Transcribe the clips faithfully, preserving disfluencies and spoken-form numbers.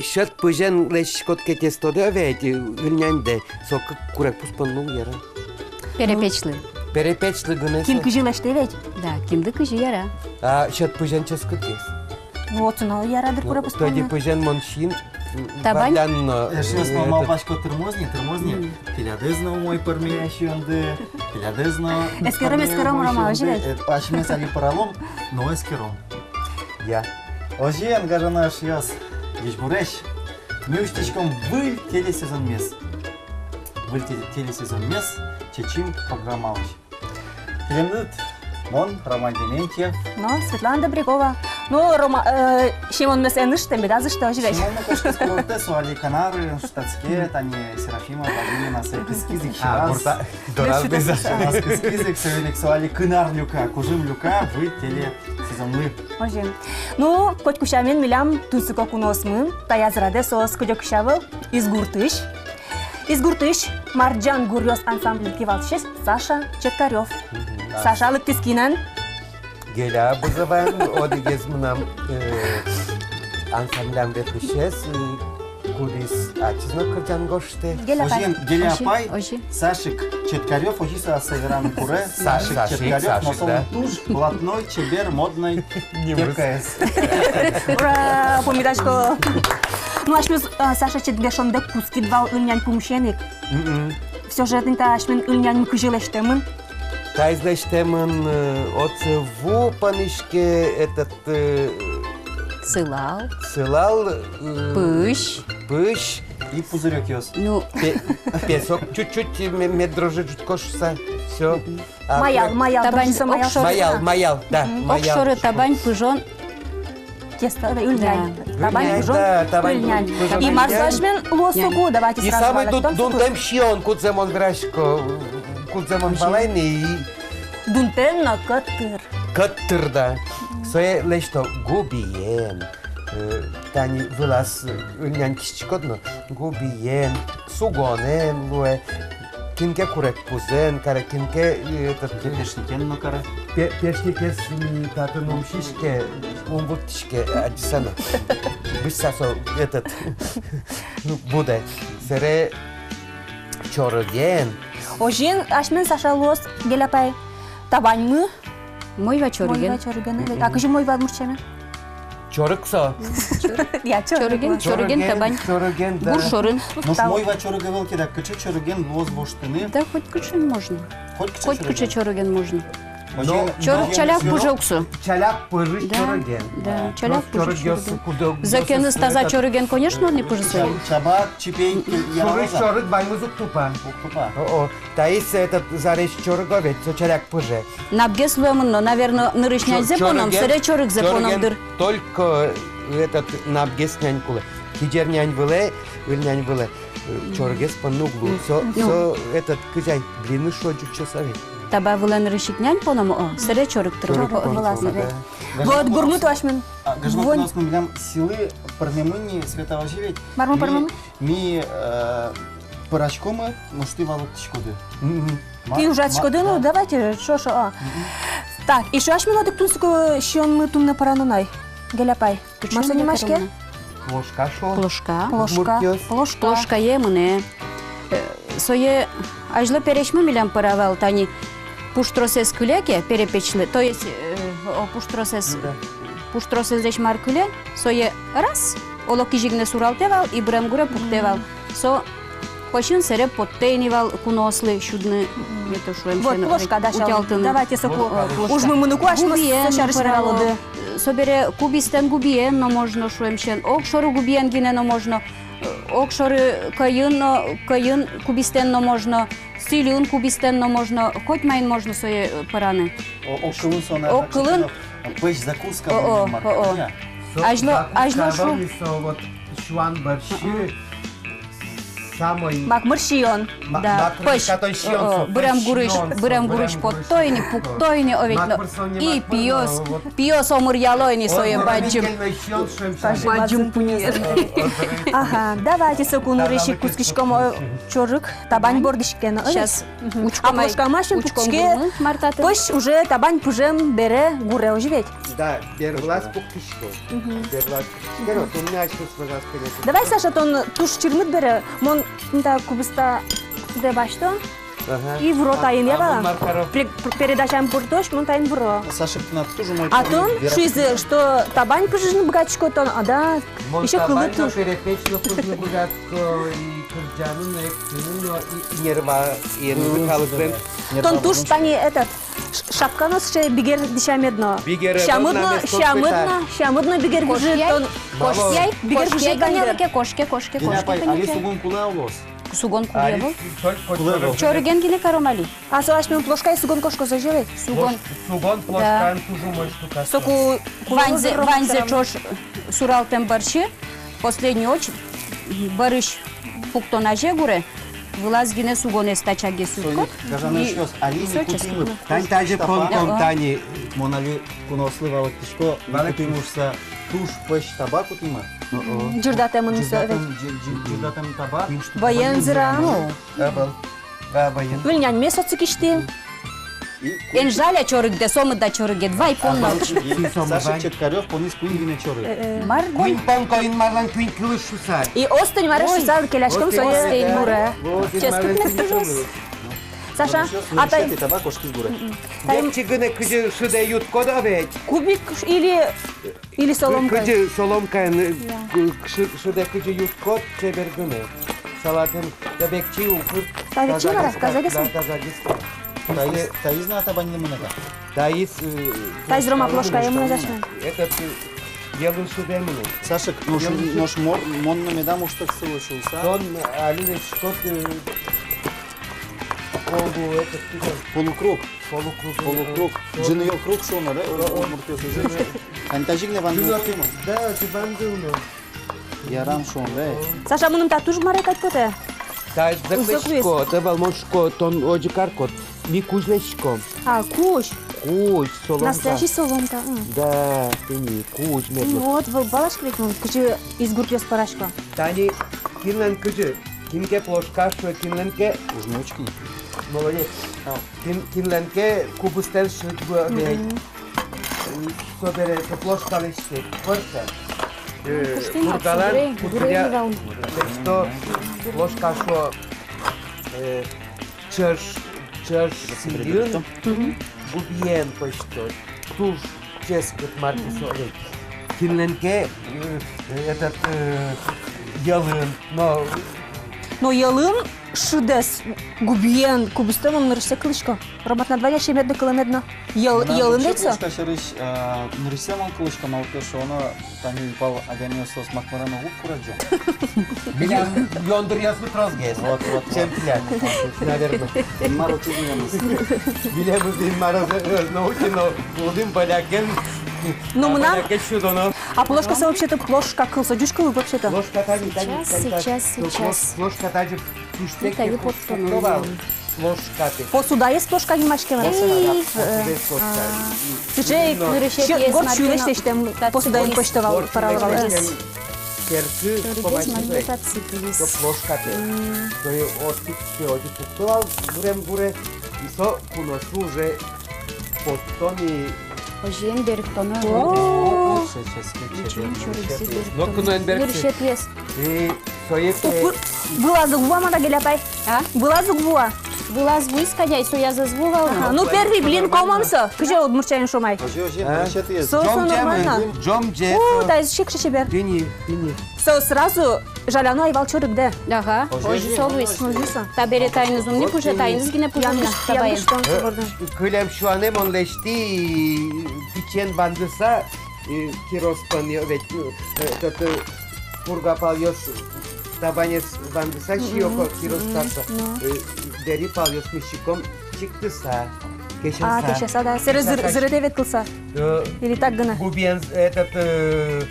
Сьӧд пызен лэсьтӥськод ке тестодэ, ведь, э, ыльняньдэ, со кык курегпуз понна уг яра. Перепечлы. Перепечлы гинэ со. Кин кызьы лэсьтэ ведь? Да, кинлы кызьы яра. А сьӧд пызен ческытгес. Ну, отчы но яра дыр курегпуз понна. Тӧдьы пызен мон сиын, м, табань. Эшъёс, мон малпасько, тырмоз ни, тырмоз ни. Мгм. Тӥлядэз но умой пӧрме сиёнды, тӥлядэз но. Эскером, эскером, Рома, озьы ведь. Э, асьмеос али пӧралом, но эскером. Я. Озьыен, гажано эшъёс, ӟечбуресь! Ми усьтӥськом выль телесезонмес. Выль те-, телесезонмес «Чечым» программалэсь. Тӥледыд мон, Роман Дементьев. Но Светлана Добрякова. Ну, Рома, э, Семонмес эн ышты, медаз ышты, озьы ведь. Семон но кошкиз курортэ, со али Канарыын шутэтске, тани Серафима Бабинина сое кыскиз ик. А, сразу. Гурта, дораз. Мес шутэтске. Сразу кыскиз ик, соин ик со али кынар люка, кужым люка выль телесезонлы. Озьы. Ну, котьку сямен милям тунсыко куноосмы, таяз радэ соос кыдёкысь ӧвӧл, Изгуртысь. Изгуртысь «Марӟан гуръёс» ансамбльлэн кивалтӥсез Саша Четкарёв. Мгм. Саша, лыктӥз кинэн? Геля Бузоваен, одӥгез мынам, э, ансамблям ветлӥсез, э, кудӥз ачиз но кырӟан гожтэ. Геля апай. Озьыен, Геля апай, озьы, озьы. Сашик Четкарёв, озьы со ассэ вераны куре, Са-, Сашик, Сашик Четкарёв, Сашик, но солэн, да, туж блатной, чебер, модной нимыз. Кепкаез. Ура, пумитасько. Ну, асьмеос, а, Саша, тӥ дыр шондэк кутскиды вал ыльнянь пумысен ик. Мгм. Всё же тӥни та асьмелэн ыльняньмы кызьы лэсьтэмын? Таиз лэсьтэмын, э, отчы ву пониське, этот, э, сылал. Сылал, э, пызь. Пызь. И пузырёкъёс. Ну. Пе-, песок чуть-чуть, ме-, мед дрожжи ӝутско шуыса. Всё. Мгм. А, маял, маял, табань, тоже маял. Огшоры. Маял, маял, да, маял. Огшоры табань пыжон. Тесто, да, ыльнянь. Да. Табань пыжон, да, ыльнянь. И мар со асьмелэн луоз соку, давайте сразу валэктом соку. И самой дун-, дунтэм сиён, кудзэ мон верасько, кудзэ мон валай ни. Дунтэм но кӧттыр. Кӧттыр, да. Сое лэсьто губиен. Э, тани вылаз, э, ыльнянь кисьтӥськод но, губиен, сугонэн луэ, кин ке курегпузэн каре, кин ке, э, этот, пешникен но каре. Пе-, пешникез ми татын ум сиське, ум вуттӥське, адӟиса но. Бызьыса со, этот, ну, будэ. Собере чорыген. Озьыен, асьмелэн, Саша, луоз, Геля апай, табаньмы. Мойва чорыген. Мойва чорыген. А кызьы мойва удмурт сямен? Чорыг со. Я, чорыг. Чорыген, чорыген табань. Чорыген, да. Гур шорын. Нош мойва чорыг ӧвӧл ке, да кыӵе чорыген луоз воштыны? Да хоть кыӵе можно. Хоть кыӵе чорыген можно. Чорыг чаляк пыжы ук со. Чаляк пыжы чорыген. Да, чаляк пыжы чорыген. Зӧкеныз таза чорыген, конечно, одӥг пыжы со. Чабак, чипей, чорыг, чорыг ваньмыз уг тупа. Уг тупа. О-о. Таиз этот зарезь чорыг ведь, со чаляк пыже. Напгес луэмын но, наверно, нырысь няньзэ поном, собере чорыгзэ поном дыр. Только этот напгес нянь кулэ. Кизер нянь вылэ, ыль нянь вылэ, э, чорыгез понны уг лу. Со, со этот, кызьы ай, блины шуо ӟуч сямен. Таба вылэ нырысь ик нянь поном, о, собере чорыг тырмы. Чорыг поном, да. Вот, гурмыт асьмелэн. А, гажано куноосмы, милям сӥлы пӧрмемын ни, Света, озьы ведь? Мар мон пӧрмемын? Ми, э, пӧраськомы, нош тӥ валэктӥськоды. Мгм. Тӥ ужаськоды, ну, давайте, шо, шо, а. Мгм. Так, эшшо асьмелэн одӥг тунсыко сиёнмы туннэ пӧрано на ай, Геля апай. Мар со нимаське? Плошка шуо. Плошка. Плошка. Удмуртъёс. Плошка. Плошкае мынэ. Э, сое азьло пересьмы милям пӧра вал, тани пуштросэз кыле ке, перепечлы, то есть, э, о, пуштросэз, ну да, пуштросэзлэсь мар кыле, сое раз, оло кизьы гинэ суралтэ вал и бырем гуре пуктэ вал. Мгм. Со пӧсьын, собере поттэ ини вал куноослы сюдыны, мгм, это шуэм, вот, сяна, плошка, да, утялтыны. Давайте соку, плошка, да, ужмы мыныку, асьмеос со сярысь вералоды. Губиен пӧрало. Собере кубистэн губиен но можно, шуэм сяна. Огшоры губиен гинэ но можно. Огшоры кӧйын но, кӧйын кубистэн но можно. Сӥльын кубистэн но можно, коть маин можно сое, э, пӧраны. О, огкылын со, огкылын. Пӧсь закуска. О, о, о, о. Азьло, азьло шуо. Со вот сюан бӧрсьы. самой макмыр сиён. Ма-, да. Макмыр пӧсь, катой сиён, о, со, бырем пӧсь гурысь, сиён, со, бырем гурысь потто ини, пукто ини, о, ведь, но. Макмыр со не и макмыр, пиос, но вот пиос омыръяло ини сое бадӟым. Бадӟым пуньы. Ага, давайте соку нырысь ик кутскиськом, о, чорыг табань бордысь ке но, о, ведь. Сейчас. Мгм. Учком, а ма, ложкамы ачим учком пукске, гурмы мар татын. Пӧсь уже табань пыжем бере гуре, озьы ведь? Да, берло пуктӥсько. Мгм. Берло пуктӥсько, но тон ачим, пожалуйста, не пуктӥсько. Давай, Саша, тон туж чырмыт бере, мон та кубыстадэ басьто. Ага. И выро таин, я вала. А мон мар каро? Пре-, пре-, передачаын пыртозь, мон таин выро. Саша, тынад туж умой. А тон шуизы, что табань пыжыны быгатӥськод тон, а, да. Мон ещё табань но, кылыт но, перепеч но пыжыны быгатӥсько, и кырӟаны но, эктыны но, и, и нерваен, и калыклэн. Тон туж тани этот, ш-, шапка но сыӵе бигер дӥсямед но. Бигер сямыд но, сямыд но, сямыд но бигер гижы тон. Кошкияй, бигер гижы кошкияй, кошкияй, кошкияй, кошкияй, кошкияй. Али сугон кулэ, улос. Сугон кулэ ӧвӧл. Кулэ ӧвӧл. Чорыген гинэ каром али. А со асьмелэн плошкае сугон кошкоз, озьы ведь? Сугон. Плош-, сугон плошкаын туж умой штука. Соку ваньзэ, ваньзэ ӵош суралтэм бӧрсьы, последний оч-, бӧрысь пуктон азе гуре, вылаз гинэ сугонэз тачагес юткод. Гажано эшъёс, али ми кутӥмы. Тань тазьы пон-, пон-, тани. Мон али куноослы валэктӥсько, ми кутӥмы шуыса, туж пӧсь таба кутӥмы. Ӟырдатэмын со ведь. Ӟыр-, ӟыр-, ӟырдатэм таба. Вӧен зырам. Ӧвӧл. Выль няньме сотчы кисьтӥ. Эн жаля чорыгдэ, сомында чорыгед вай понна. Саша Чекарёв понӥз куинь гинэ чорыг. Мар? Куинь понко Инмарлэн куинь кылыз шуыса. И остынь мар шуыса, келяськом сое. Остынь мар. Ческыт. Саша, а тай... М-м. Векчи гинэ кызьы шыдэ юткод-а ведь? Кубик или Или соломкаен. Кызьы соломкаен, э, шы-, шыдэ кызьы юткод, чебер гинэ. Салатэн, да, векчи укыр. Та векчи вара, тазагес. Тазагес. Таиз, таиз на табаньлы мынэ-а? Таиз, э, таиз рома плошкае мынэ, зачем? Этот, э, йӧлын шыдэ мынэ. Сашик, нош, нош мон, мон но медам уштык сылы шуыса. Тон али ведь что-то, э, полу-, этот, полукруг. Полукруг. Полукруг. Ӝыныё круг шуоно, да? Удмуртъёс ӝыныё. Ань тазьы гинэ вандылтӥмы. Да, тазьы вандылтӥмы. Ярам шуоно, да? Саша, мыным та туж мар-а кадь потэ. Та зэк лэсьтӥсько, та вал мон шуисько, тон озьы каркод. Ми кузь лэсьтӥськом. А, кузь. Кузь, соломка. Настоящий соломка, м. Да, тӥни, кузь мед луоз. Вот, вал-, валаськод ведь мон, кызьы изгуртъёс пӧрасько. Тани кинлэн кызьы, кин ке плошка шуэ, кинлэн ке. Уж не учкы. Молодец. Тау. Кин-, кинлэн ке кубыстэн шыд луэ ведь. Мгм. Собере со плошка лэсьтэ. Пӧртэм. Э, куштӥм, Пургалан, Пургалан, Пургалан, что плошка шуо, э, чӧж, чӧж сӥын, мгм, губиен пӧзьто. Туж ческыт мар ке со ведь. Кинлэн ке, э, этот, э, йӧлын, но... Но йӧлын шыдэз губиен кубыстэ мон нырысьсэ кылӥсько. Роман, тынад вань-а сямед но, кылэмед но? Йӧл-, йӧлын ведь со? Мынам вообще плошка сярысь, а, нырысьсэ мон кылӥсько, малы ке шуоно, тани пал адямиос соос макмырен уг курадӟо. Милям ёндыръёсмы тросгес. Вот, вот, вот. Чем тӥляд, наверно. Инмар утиз милемыз. Милемыз Инмар утиз, но утиз но, улӥм бӧлякен. Ну, мынам бӧлякен сюдоно. А плошка со вообще-то плошка кыл, со ӟуч кыл вообще-то. Плошка тани, тани, сейчас, тани, сейчас, тани. Сейчас. Плош-, плошка тани. Тани потто вал. Плошкатэ. Посудаез плошка нимаське вал. Эй, посудаез плошка. А. Сыӵе ик, нырысетӥез, горд сюлэсь лэсьтэм посудаен пӧзьто вал, пӧрало вал. Сэркы помасиз. Плошкатэ. Мм. Сое отӥ, сое отӥ пукто вал, гурем гуре. И со куноос уже поттон и... Озьыен берыктоно. О. Ничего себе. Но куноен берыктэ. Нырысетӥез. И сое пе... Вылаз уг вуа мар-а, Геля апай? А? Вылаз уг вуа? Вылаз вуиз кадь ай, сояз ӧз ву вал. Ага, ну, первый блин комом со. Кызьы удмурт сямен шуом ай? Озьы, озьы, а? Со, со нормально. Ӝом ӟем. О, таиз ик чебер. Тӥни, тӥни. Со сразу жаляно ай вал чорыгдэ. Ага, озьы со луиз. Озьы со. Табере таиныз ум ни пыжы, таиныз гинэ пыжы. Янгыш, табае. Янгыш, тон со бордын. Кылем сюанэ мон лэсьтӥ, пичиен вандыса, э, кирос пӧлын ведь, э, этот, э, Пурга палъёс табанез вандыса сиё ко кирос пӧлысь. Мгм. Ну. Э, дэри палъёс ми сиськом чиктыса, кесяса. А, кесяса, да. Сэре зыр-, зырыт ветлыса. Э, или так гинэ? Губиен, этот, э,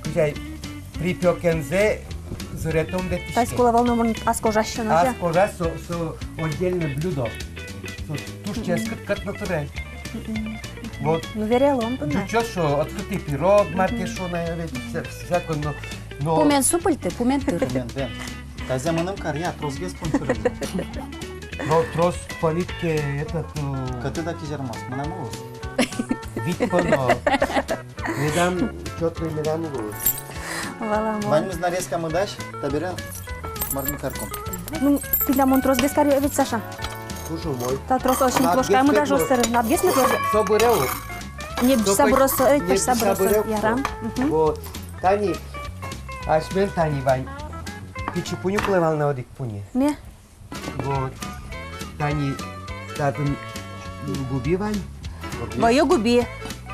кызьы ай, припёкензэ Тыретом вет. Таиз кулэ вал номыр ас кожась сяна. Ас кожась со, со отдельное блюдо. Со туж ческыт, кытын но тыре. Вот. Ну, вералом туннэ. Ӟучъёс шуо, открытый пирог, мар ке шуо на, ведь вся-, всякое, но, но... Пумен супыльты, пумен тыр. Пумен, да. Тазьы мыным каръя, тросгес пон тыры. Но трос понӥд ке, этот, э, кытӥ да кизермоз, мынам луоз. Вить поно. Медам, чётный медам луоз. Валамон. Ваньмыз нарезкамы дась, табере мар ми карком. Ну, тӥляд мон тросгес каръё ведь, Саша. Слушай, мой. Та трос ошим плошкаямы даже остэры. Надгес мед луоз. Со быре ук. Не, со быре со, э, не, пичи со быре со. Быре ук. Ярам. Мгм. Вот. Тани, асьмен тани вань. Пичи пуньы кулэ вал на, одӥг пуньы. Не. Вот. Тани татын губи вань. Вӧё губи.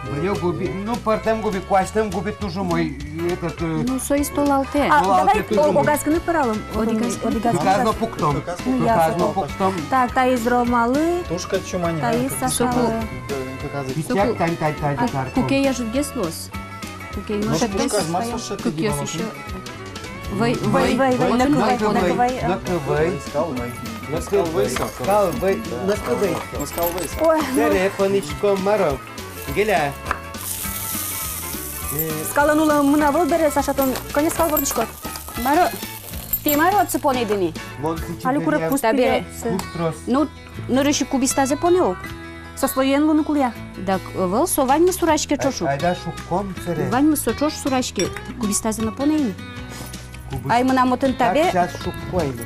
Вӧё губи. Ну, пӧртэм губи, куасьтэм губи туж умой, этот, э, ну, соиз толалтэ. А, толалтэ давай туж умой. О-, огаз гинэ пӧралом. Одӥгаз, одӥгаз. Кыказ но пуктом. Ну, я, кыказ но пуктом. Так, таиз Ромалы. Туж кӧтчумань. Таиз Сашалы. Соку. Пичак тань, тань, тань, а, тань, куке ӧжытгес луоз. Куке но. Ну, шӧдтэм. Пушказ мар со шӧдтэм? Кыкъёс ещё. Вӧй, вӧй, вӧй, вӧй, вӧй, нӧкы вӧй, нӧкы вӧй. Нӧкы вӧй. Скал вӧй. Скал вӧй, скал вӧй, нӧкы вӧй. Ну, скал вӧй. Ой, ну. Бере понӥськом, мар-о. Геля. Э. Скалын улэмын ӧвӧл бере, Саша, тон кӧня скал вордӥськод? Мар-о, тӥ мар-о отчы понӥды ни? Али курегпуз бере. Куст трос. Ну, нырысь ик кубистазэ понэ ук. Со слоен луыны кулэ-а? Дак ӧвӧл, со ваньмыз сураське ӵош ук. Айда шукком сэре. Ваньмыз со ӵош сураське, кубистазэ но понэ ини. Кубист-. Ай, мынам отын табе. Так, сейчас шукко ини.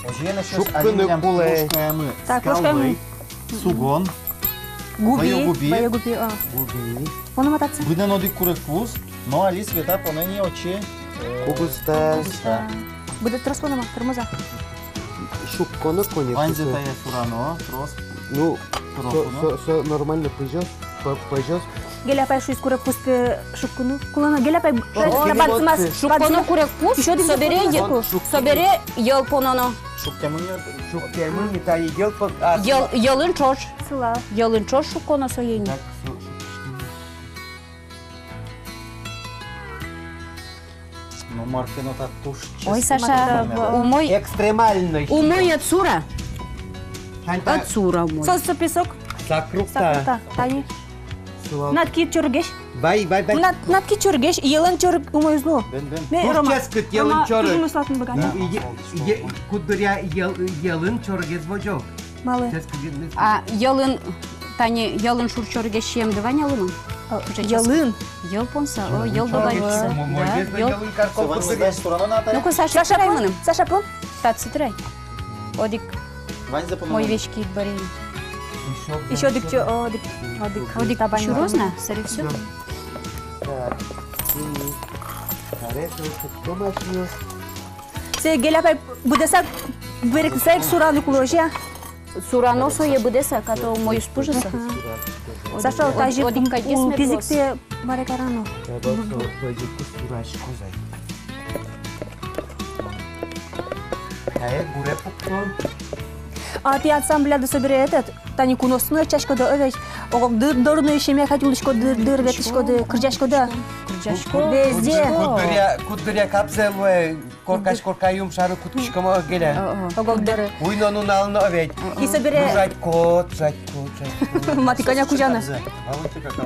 Озьыен, шуккыны кулэ. Так, ложкаямы. Сугон. Губи. Вӧё губи. Вӧё губи, а. Губи. Поном-а татчы? Быдэн одӥг курегпуз, но али Света понэ ни отчы, э, кубистаз. Кубистаз. Быдэ трос поном-а, тырмоз-а? Шукконо, конечно. Ваньзэ тае сурано, трос. Ну, со, со, со нормально пӧзёз, пӧ-, пӧзёз. Геля апай шуиз, курегпуз пе шуккыны кулэ на. Геля апай, шуккыны табанцымас. Шукконо курегпуз, ещё один собере шуккыны. Йӧ-, собере йӧл пононо. Шуккемын ни, шуккемын ни, тани йӧл пон-, а, йӧл, йӧлын ӵош. Сылал. Йӧлын ӵош шукконо сое ини. Так, шу-, шуккемын. Ну, мар ке но та туж ческыт. Ой, Саша, умой. Экстремальный. Умой ӧд сура. Тань та. Ӧд сура умой. Со, со песок. Сакрукта. Сакрукта. Тани. Сылал. Над кид чорыгесь. Вай, вай, вай. Над, над кид чорыгесь, йӧлын чорыг умой уз лу. Бен, бен. Ме, Рома, туж ческыт, йӧлын чорыг. Туж умой сылатын быгатэ. Ну, е-, е-, куддыръя йӧл-, йӧлын чорыгез возё. Малы? А йӧлын, тани йӧлын шур чорыгез сиемды вань-а, лымы? О, йӧлын. Йӧл понса, о, йӧл добавиться. Да, йӧл. Ну-ка, Саша, Саша, тырай мыным. Саша, пон. Татчы тырай. Одӥг. Мой веськид бӧрен. Ещё одӥг чо-, одӥг, одӥг. Одӥг табань чуроз на, сэре всё. Так, синий. Каре, слушай, кто машина? Сое, Геля апай, быдэсак, берыктыса ик сураны кулэ, озьы-а? Сурано сое быдэсак, а то умой уз пыжы со. Ага. Саша, тазьы одӥг кадь гес мед луоз. Пизьыктэ маре карано. А тӥ ансамбляды собере этот, тани куноосты но ӧтчаськоды, о ведь? Ог-ог дыр доры но ещё мякать улӥськоды, дыр ветлӥськоды, кырӟаськоды. Кырӟасько. Везде. Куддыръя, куддыръя капзэ луэ. Коркась корка юмшары кутскиськом, о, Геля. О, о. Ог-ог доры. Уй но, нунал но ведь. О, о. И собере. Ну, жадько, жадько, жадько. Мар тӥ кӧня кузяны?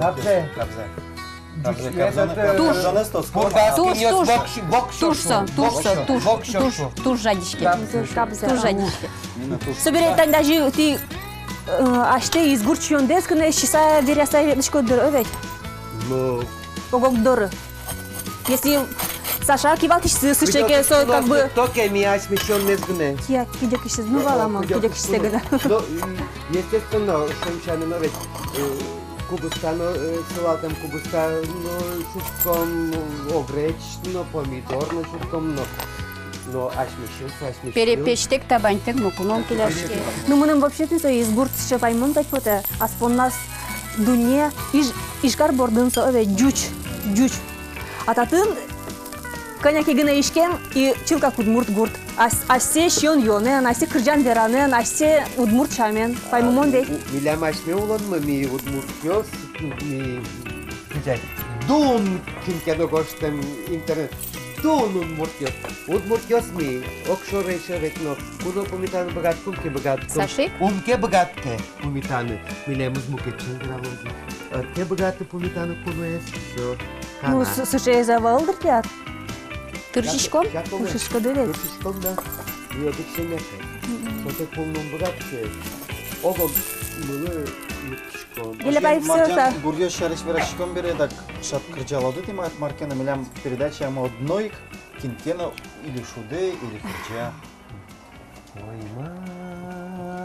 Капзэ. Капзэ. Капзэ, капзэ. Туж. Туж, туж. Туж со, туж со, туж, туж, туж жадиське. Капзэ. Туж жадиське. Именно туж. Собере тани даже тӥ, э, асьтэ изгурт сиёндэс гинэ сиса, вераса ветлӥськоды дыр, о ведь? Ну. Ог-ог доры. Если Саша кивалтӥсьсы сыӵе ке, со как бы... Токе ми асьмеос сиёнмес гинэ. Кия, кыдёкысьтыз, ну, валамон, кыдёкысьтыз гинэ. Ну, естественно, шончаны но ведь, э, кубыска но, э, сылалтэм кубыска но сюрком, огреч но, помидор но сюрком но. Но асьмеос, асьмеос. Перепечтэк, табаньтэк мукуном келяське. Ну, мыным вообще-то со изгурт сыӵе паймон кадь потэ. Аспонназ дунне Иж-, Ижкар бордын со, ӧвӧл, ӟуч, ӟуч. А татын кӧня ке гинэ иськем и чылкак удмурт гурт. Ас-, асьсэ сиён-юонэн, асьсэ кырӟан-веранэн, асьсэ удмурт сямен. Паймымон ведь. Милям асьме улонмы, ми удмуртъёс, ми, кызьы ай, дун, кин ке но гожтэм интернет. Туннэ удмуртъёс. Удмуртъёс ми, огшоры эшшо ведь но, куно пумитаны быгатӥськом ке, быгатӥськом. Сашик? Ум ке быгатэ ке пумитаны, милемыз мукет сямен вералозы. Ӧд ке быгаты пумитаны куноез, всё, кана. Ну, с-, сыӵеез ӧвӧл дыр тӥляд. Тыршиськом, тыршиськоды ведь. Тыршиськом, да. Ми одӥг семья. Мгм. Сотэк куно ум быгатэ ке, ог-огмылы юрттӥськом. Геля пай, всё, мар ке но та. Гуръёс сярысь вераськом бере, дак шат кырӟалоды тӥ мар ке но, милям передачаямы одно ик кин ке но или шудэ, или кырӟа. Ой,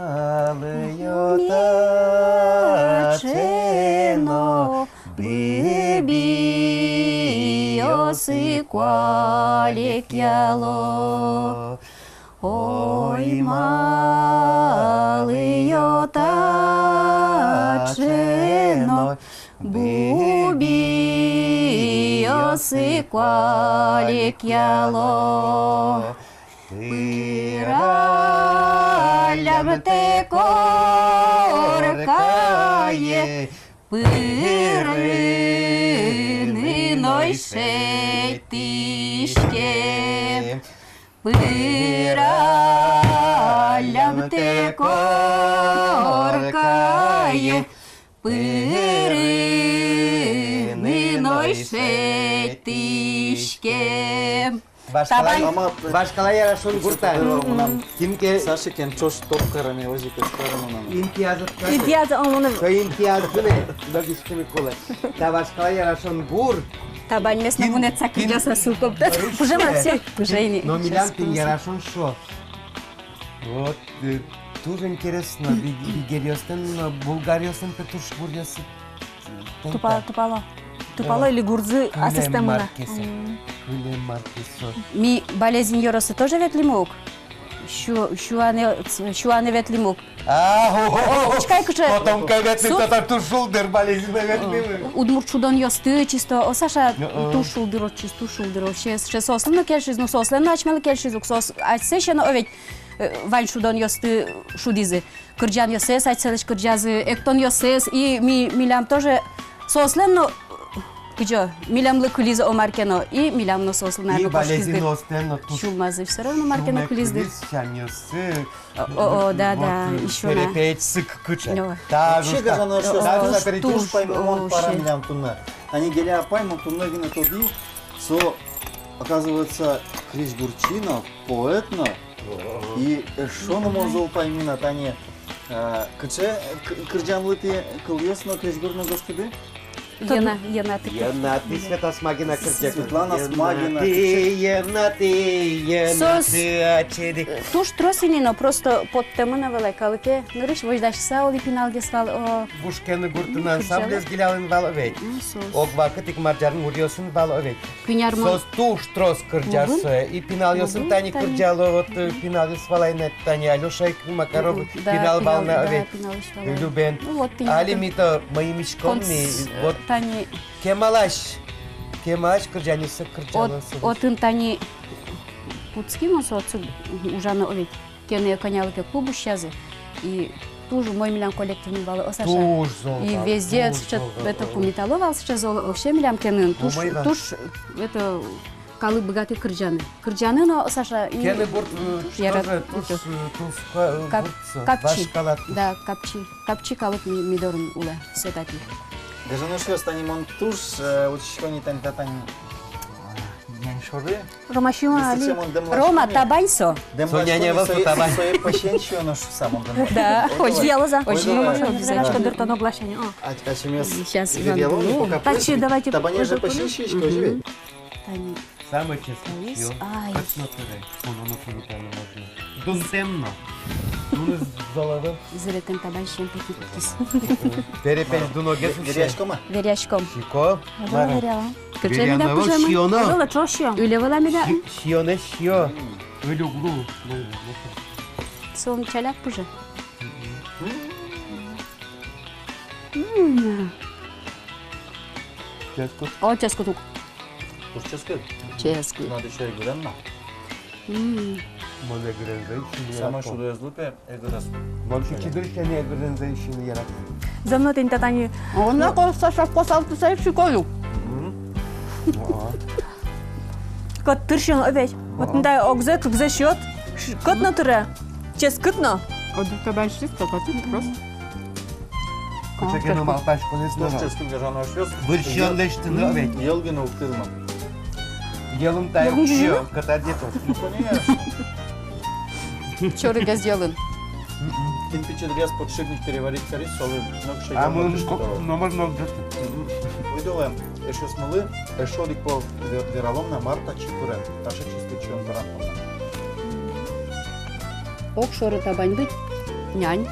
малы ё таӵе но быбиосы куалекъяло. Ой, малы ё таӵе но быбиосы куалекъяло. Пыраллям тэ коркае, пырыны ной шедьтӥське. Пыраллям тэ коркае, пырыны ной шедьтӥське. Вашкала, табань. Вашкала Ярашон гуртын. Мгм. Кин ке Сашикен ӵош топ кареме, озьы ик кареме мынам. Интыяз ӧд каре. Интыяз, о, мыным. Со интыяз гинэ, но гиськыны кулэ. Та вашкала Ярашон гурт. Табаньмес но вунэтса кырӟаса сылӥськом. Пыже, Максим, пыже ини. Но милям тӥни Ярашон шуо. Вот, э, туж интересно, биг-, бигеръёслэн, но булгаръёслэн пе туж гуръёссы. Тупа-, тупало. Тупало или гурзы асэстэм на. Кылем мар ке со. Мгм. Кылем мар ке со. Ми Балезин ёросэ тоже ветлӥмы ук. Сю-, сюанэ, сюанэ ветлӥмы ук. А, о, о, о. Учкы ай, кыӵе. Потом кай ветлӥм, со-, татын туж шулдыр, Балезинэ ветлӥмы. Удмурт шудонъёсты чисто, о, Саша, туж шулдыр, о, чис-, туж шулдыр, о, сыӵе, сыӵе соослы но кельшиз, ну, соослэн но асьмелы кельшиз ук, соос асьсэ сяна, о, ведь, э, вань шудонъёсты шудӥзы. Кырӟанъёссэс асьсэлэсь кырӟазы, эктонъёссэс, и ми-, милям тоже соослэн но, кызьы, милемлы кылизы, о, мар ке но, и милям но соослы, наверно, кошкиз дыр. Сюлмазы всё равно мар ке но кылиз дыр. Сямъёссы. О, о, да, да, вот, э, ещё на. Перепеч сыӵе кыӵе. О. Та вообще, гажано эшшо, та туж, туж, туж паймымон пара милям туннэ. Тани Геля апай, мон туннэ гинэ тодӥ, со, оказывается, крезьгурчи но, поэт но, и эшшо но мон зол паймыны, тани, э, кыӵе к-, кырӟанлы тӥ кылъёс но, крезьгур но гожтӥды? Йӧна-, Йӧнаты. Йӧнаты, Светлана Смагина кырӟа. Светлана Смагина. Йӧнаты, Йӧнаты, Йӧнаты, ачиды. Туж трос ини но, просто поттэмын ӧвӧл ай, калыке нырысь возьдаськыса улӥ, пиналгес вал, о. Бушкены гуртын ансамблез гилялэн вал, о, ведь. М, соос. Ог вакыт ик Маржарын гуръёсын вал, о, ведь. Куинь ар мон. Соос туж трос кырӟазы. Мон. И пиналъёсын тани кырӟало, вот, э, пиналъёс вал ай на, тани Алёша ик, Макаров, да, пинал вал на, да, ведь. Пиналъёс вал ай. Любен. Ну, вот, тӥни. Али ми то мӧймиськом ни, вот, тани. Кемалась, кемалась кырӟанъёссэ кырӟало соос. Отын тани кутски мон со отчы ужаны, о, ведь. Кенэ кӧня ке клуб усьтӥзы. И туж умой милям коллективмы вал, о, Саша. Туж зол вал, туж зол вал. И везде сыӵе, это, пумитало вал сыӵе зол, вообще милям Кенэн туж, туж, это, калык быгатэ кырӟаны. Кырӟаны но, Саша, и Кенэ гурт, э, туж ярат-, тоже туж, э, туж, э, кап-, гурт со, капчи. Вашкала туж. Да, капчи. Капчи калык ми, ми дорын улэ, всё-таки. Гажано эшъёс, тани мон туж, э, учкисько ни тани та, тани, э, нянь шоры. Рома, сиён-а али? Рома, табань со. Со нянь ӧвӧл, со табань. Сое пӧсен сиёно шуса мон дэмласько. Да, озьы. Озьы, озьы. Обязательно. Дыр тон оглашение, о. А, ачимес сейчас зверьяло, ну, пока. Татчы, давайте. Табанез пӧсен сиське, озьы ведь? Тани. Самой ческыт сиён. Ай. Кыӵе но тыре. Куно но куно но можно. Дунтэм но. Дуныз зол ӧвӧл. Зыретэн табань сиён пукиз. Перепеч дуногес усе. Веръяськом-а? Веръяськом. Сико. Мар-а? Веръялом. Кыӵе меда пыжемын? Сиёно. Ӧвӧл, ӵош сиён. Ыле вал-а меда? Си-, сиёнэ сиё. Ыле уг лу. Солэн чаляк пыже. М. Ческыт. О, ческыт ук. Туж ческыт. Ческыт. Надо ещё эгырен на. М. Мон эгырензэ ик сиыны яратӥсько. Самой шудоезлы пе эгырез. Мон пичи дырысен эгырензэ ик сиыны яратӥсько. Зэм но тӥни татани. О, на, косо, Саша, косо, ты сай шикою. Мгм. О. Кӧт тыр сиён, о ведь. Вот мында огзэ, кыкзэ сиёд, ш-, кӧт но тыре. Ческыт но. Одӥг табань сиськод, кӧт тыр просто. Кыӵе ке но малпаськонэз но. Ческыт гажано эшъёс. Выль сиён лэсьтыны, о ведь. Йӧл гинэ уг тырмы. Йӧлын тае уг сиё, кӧт адӟе. Ну, конечно. Чорыгез йӧлын. Мгм. Кин пичильгес подшипник переварить кариз, солы нокыӵе. А йӧл мыным ко-, номыр но дыр. Мгм. Ойдолэ, эшъёсмылы эшшо одӥг пол ве-, вералом на, мар татчы пыре. Таӵе ческыт сиён пӧрам понна. Огшоры табаньды нянь.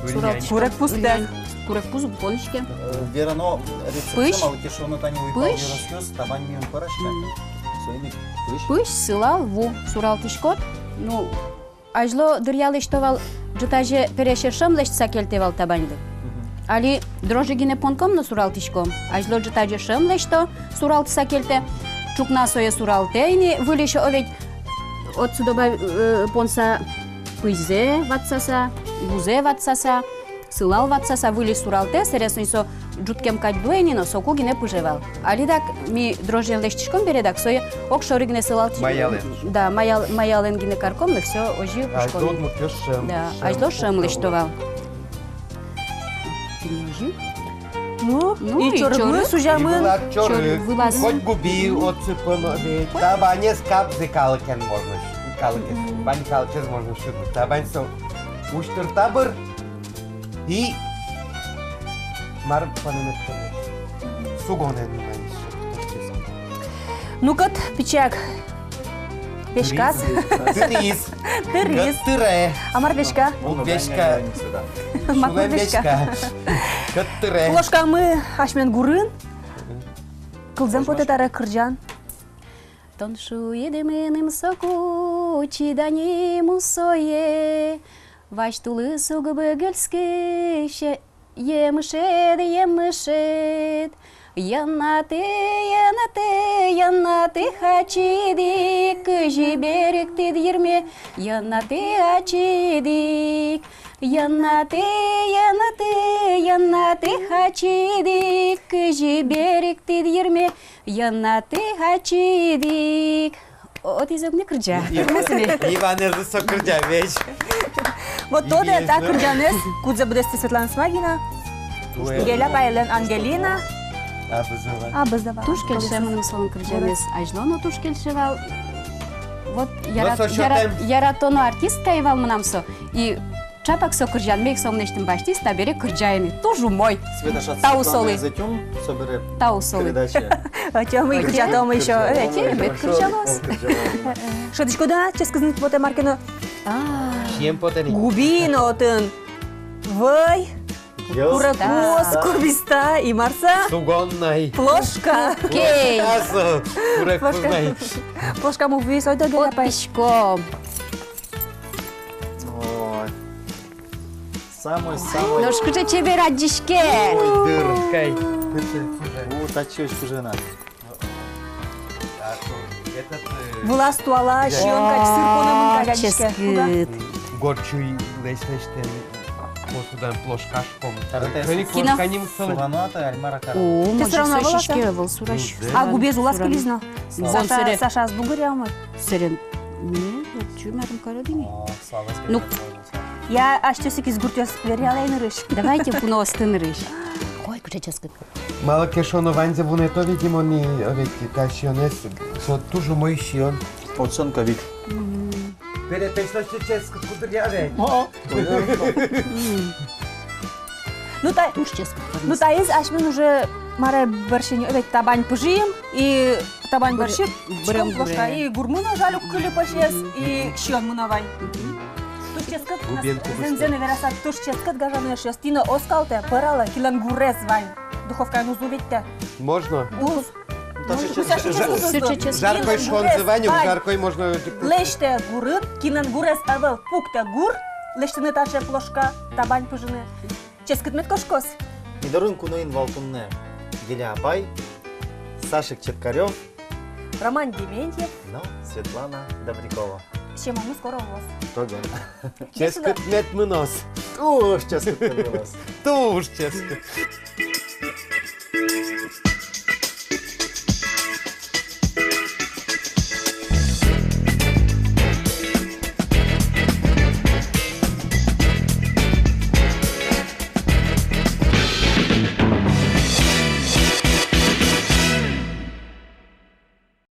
Выль нянь. Сурал-, курегпуз. Выль нянь. Курегпуз уг поныське. Э, верано рецептсэ, малы ке шуоно, тани уйпал ёросъёс табань миым пӧраське. Мгм. Соин ик пызь. Пызь, сылал, ву. Суралтӥськод, ну, азьло дыръя лэсьто вал, ӝытазе пересьер шӧм лэсьтыса кельтэ вал табаньлы. Мгм. Али дрожжи гинэ понком но суралтӥськом. Азьло ӝытазе шӧм лэсьто, суралтыса кельтэ. Ӵукна сое суралтэ ини, выльысь, о ведь, отсы добавь-, э, понса пызьзэ ватсаса, вузэ ватсаса. Сылал ватсаса, выльысь суралтэ, сэре соин со ӝутскем кадь луэ ини но, соку гинэ пыже вал. Али дак ми дрожжиен лэсьтӥськом бере дак, сое огшоры гинэ сылалтӥськом. Маялэн. Да, маял-, маялэн гинэ карком но, всё, озьы пыжком. А, ӝутмы кешем. Да, азьло шӧм лэсьто вал. Тӥни озьы. Ну, ну, и чорыгмы сузямын. И вылаз чорыг. Чорыг вылаз. Коть губи отсы поно ведь. Табанез капзы калыкен можно, калыкез. Мгм. Вань калыкез можно сюдыны. Табань со уштыр табыр. И мар понэмед кулэ? Сугонэн, ну, мар ещё? Ну, кӧт пичияк веськаз. Тыриз. Тыриз. Тыриз. Кӧт тыре. А мар веська? Уд веська. Мар веська? Кӧт тыре. Плошкамы асьмен гурын. Кылзэм потэ табере кырӟан. Тон шуид мыным соку, чида ни мусое, вазь тулыс уг быгыльскы, се-, емышед, емышед. Йӧнаты, йӧнаты, йӧнаты ачид ик, кызьы берыктӥд йырме, йӧнаты ачид ик. Йӧнаты, йӧнаты, йӧнаты ачид ик, кызьы берыктӥд йырме, йӧнаты ачид ик. О, отӥ зӧк но кырӟа. Иванэз со кырӟа ведь. Вот тодэ та кырӟанэз, кудзэ быдэстэ Светлана Смагина. Геля апайлэн Ангелина Абызова. Абызова. Туж кельше мыным солэн кырӟанэз. Азьло но туж кельше вал. Вот яра-, яра-, яратоно артистка ӧй вал мынам со. И чапак со кырӟан, мек со мынэсьтым басьтӥз, табере кырӟа ини. Туж умой. Тау солы. Тау солы. Ӧтём и кырӟатом ещё. Ӧтём и кырӟалоз. Шӧдӥськод-а, ческыт потэ мар ке но? А. Сием потэ ни. Губи но отын. Вӧй. Курегпуз, кубиста и мар со? Сугоннай. Плошка. Кей. Плошка со. Курегпузнай. Плошка мугвиз, ойдо, Геля апай. Письком. Ой. Самой, самой. Нош кыӵе чебер адӟиське. Ой, дыр, кай. Кыӵе, кыӵе. О, татчы озь кужена. Вылаз туала, сиён кадь, сыр понэмын кадь адӟиське. Ческыт. Горд сюйлэсь лэсьтэм посудаен плошка шуом. Кино. Плошка ним солы. О, мон же сое сиське ӧвӧл, сурась. А губиез улаз кылиз но. Саша, Саша ӧз бугыръя умой. Сэрен. Не, вот чумарым кароды ни. Ну, я асьтэос ик гуртъёс веръялэ нырысь. Давайте куноосты нырысь. Ой, кыӵе ческыт. Малы ке шуоно, ваньзэ вунэто, видимо, ни, ведь та сиёнэз, со туж умой сиён. Оценка вить. Мгм. Перепечлэсь ческыт кудыръя ведь. О. Мгм. Ну, та-, туж ческыт. Ну, таиз асьмелэн уже, мар-а, бӧрсьы ни, ведь табань пыжим, и табань бӧрсьы пыжим плошка, и гурмы но жаль уг кыльы пӧсез, и сиёнмы но вань. Мгм. Туж ческыт, зэмзэ но вераса, туж ческыт, гажано эшъёс, тӥ но оскалтэ, пӧралэ, кинлэн гурез вань. Духовкаын уз-а ведь та? Можно. Уз. Жар койшонзы вань, жар кой можно. Лэсьтэ гурын, кинлэн гурез ӧвӧл, пуктэ гур, лэсьтыны таӵе плошка, табань пыжыны. Ческыт мед кошкоз. Ми дорын куноын вал туннэ Геля апай, Сашик Четкарёв, Роман Дементьев но Светлана Добрякова. Сиёнмы скоро луоз. Туган. Ческыт мед мыноз. Туж ческыт мед мыноз. Туж ческыт.